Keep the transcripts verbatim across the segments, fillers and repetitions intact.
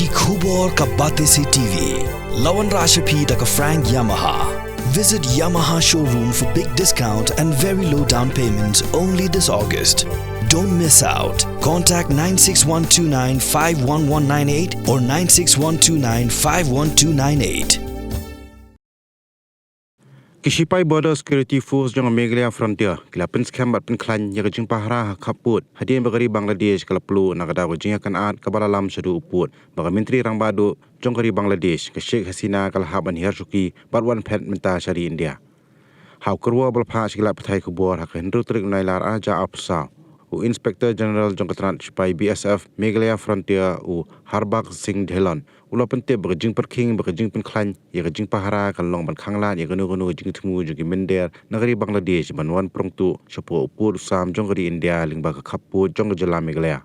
Khubor ka Batesi T V. La wanrah sha phi da ka Frank Yamaha. Visit Yamaha showroom for big discount and very low down payment only this August. Don't miss out. Contact nine six one two nine five one one nine eight or nine six one two nine five one two nine eight. Ki shipai Border Security Force jong Meghalaya Frontier ki la pynskhem bad pynkhlaiñ ïa ka jingpahara ha khappud hadien ba ka ri Bangladesh ka la pluh na ka daw ka jingïakynad kaba la lam shaduh u pud ba ka Myntri Rangbah Duh jong ka ri Bangladesh ka Sheikh Hasina ka la hap ban hiar shuki bad wan phet mynta sha ri India. Ha u kyrwoh ba la phah sha ki lad pathai khubor ha ka hynriew tarik u Nailar arhajar arphew saw, u Inspector General jong ka tnat shipai B S F Meghalaya Frontier, u Harbakh Singh Dhillon, u la pyntip ba ka jingpyrkhing bad ka jingpynkhlaiñ ïa ka jingpahara kan long ban khanglad ïa kano kano ka jingthmu jong ki mynder na ka ri Bangladesh ban wan prung tuh shapoh u pud u sam jong ka ri India lyngba ka khappud jong ka jylla Meghalaya.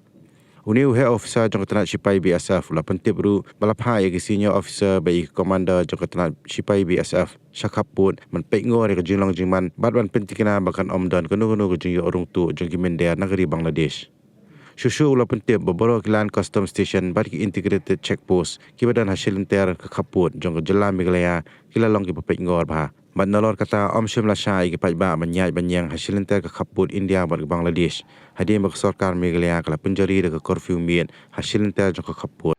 Une u heh officer jong ka tnat shipai B S F u la pyntip ruh ba la phah ïa ki senior officer bad ïa ki commander jong ka tnat shipai B S F sha khappud ban peit ngor ïa ka jinglong jingman bad ban pyntikna ba kan ym don kano kano ka jingïoh rung tuh jong ki mynder na ka ri Bangladesh. Shuh shuh u la pyntip ba baroh ki land customs station bad ki integrated check post kiba don ha shilynter ka khappud jong ka jylla Meghalaya ki la long kiba peit ngor bha. Bad nalor kata ym shym la shah ïa ki paidbah ban ïaid ban ïeng ha shilynter ka khappud India bad ka Bangladesh hadien ba ka sorkar Meghalaya ka la pynjari da ka curfew miet ha shilynter jong ka khappud.